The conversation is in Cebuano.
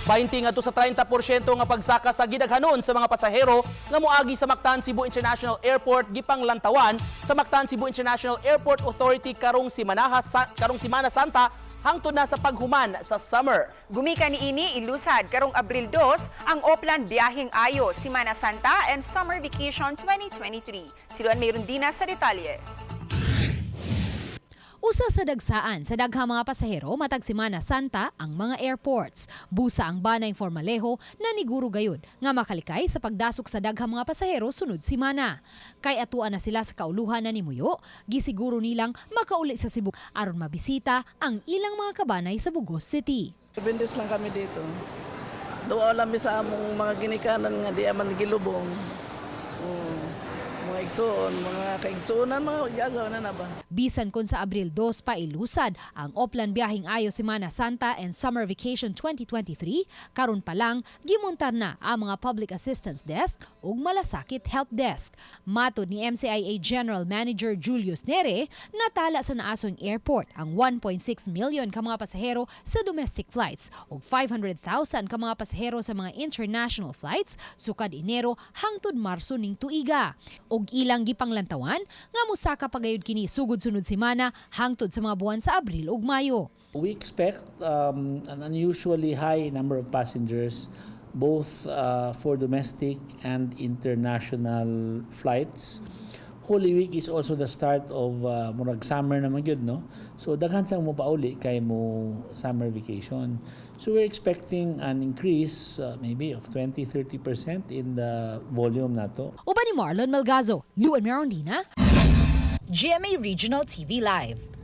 20 ngadto sa 30% nga pagsaka sa gidaghanon sa mga pasahero nga moagi sa Mactan Cebu International Airport gipanglantawan sa Mactan Cebu International Airport Authority karong Simana Santa hangtod na sa paghuman sa summer. Gumikan niini, ilusad karong Abril 2 ang Oplan Biyaheng Ayo, Simana Santa and Summer Vacation 2023. Si Luan Mayroon sa detalye. Usa sa dagsaan sa daghang mga pasahero matag Simana Santa ang mga airports. Busa ang banay Formalejo na niguro gayud nga makalikay sa pagdasok sa daghang mga pasahero sunod simana. Kay atuan na sila sa kauluhan na nimuyo, gisiguro nilang makauli sa Cebu aron mabisita ang ilang mga kabanay sa Burgos City. 7 days lang kami dito. Duol lang mi sa among mga ginikanan nga di aman gilubong. Mga igsuon, mga kaigsuonan, mga yagaw na na ba? Bisan kung sa Abril 2 pa ilusad ang Oplan Biyaheng Ayo, Semana Santa and Summer Vacation 2023, karon pa lang gimontar na ang mga Public Assistance Desk ug Malasakit Help Desk. Matod ni MCIA General Manager Julius Nere, natala sa naasong airport ang 1.6 million ka mga pasahero sa domestic flights ug 500,000 ka mga pasahero sa mga international flights sukad Enero hangtod Marso ning tuiga. Ug ilang gipanglantawan nga mosaka pagayod kini sugod sunod semana hangtod sa mga buwan sa Abril ug Mayo. We expect an unusually high number of passengers, both for domestic and international flights. Holy Week is also the start of murag summer naman gyud, no? So daghan sang mo pauli kay mo summer vacation. So we're expecting an increase maybe of 20-30% in the volume nato. Uban ni Marlon Malgazo, Luan Merondina, GMA Regional TV Live.